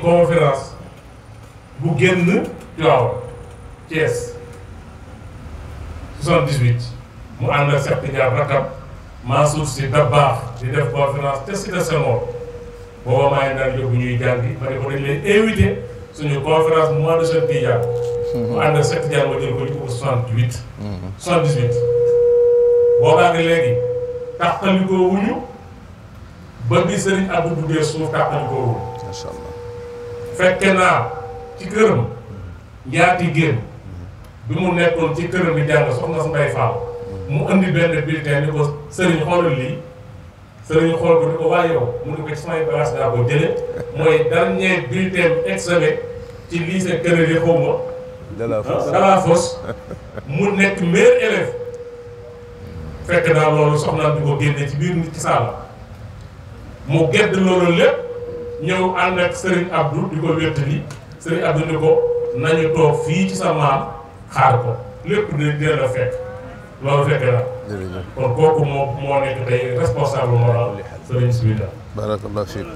conférence bu génn Tivaouane Thiès 78 mu ànd ak Cheikh Tidiane rakam Mansour Sy Dabakh di def conférence te Cité Senghor booba maa ngi daan yóbbu ñuy jàngi ma ne ko dañ leen invité suñu conférence mois de Cheikh Tidiane mu ànd ak Cheikh Tidiane ma jël ko ci ko 78 78 boobaa ngi léegi tàqalikoo wuñu ba bi Serigne Abdou duggee suuf tàqalikoo wuñu macha allah fekke naa ci këram njaati génn bi mu nekkoon ci këram di jàng soxna Mbaye Fall mu andi benn bulletin ni ko Serigne xoolal lii Serigne xool ko ni ko waa yow mu ne ko ci samay place daa ko jële mooy dernier bulletin examen ci lycée Kër yi xaw ma delafosse mu nekk meilleur élève fekk naa loolu soxnaam di ko génne ci biir nit ci saala mu gedd loolu lépp ñëw ànd ak Serigne Abdou di ko wéttali Serigne Abdou ni ko nañu toog fii ci sa maam xaar ko lépp dina la fekk loolu fekk na kon kooku moo nekk tey responsable moral Serigne Sibida. barakallahu fiik.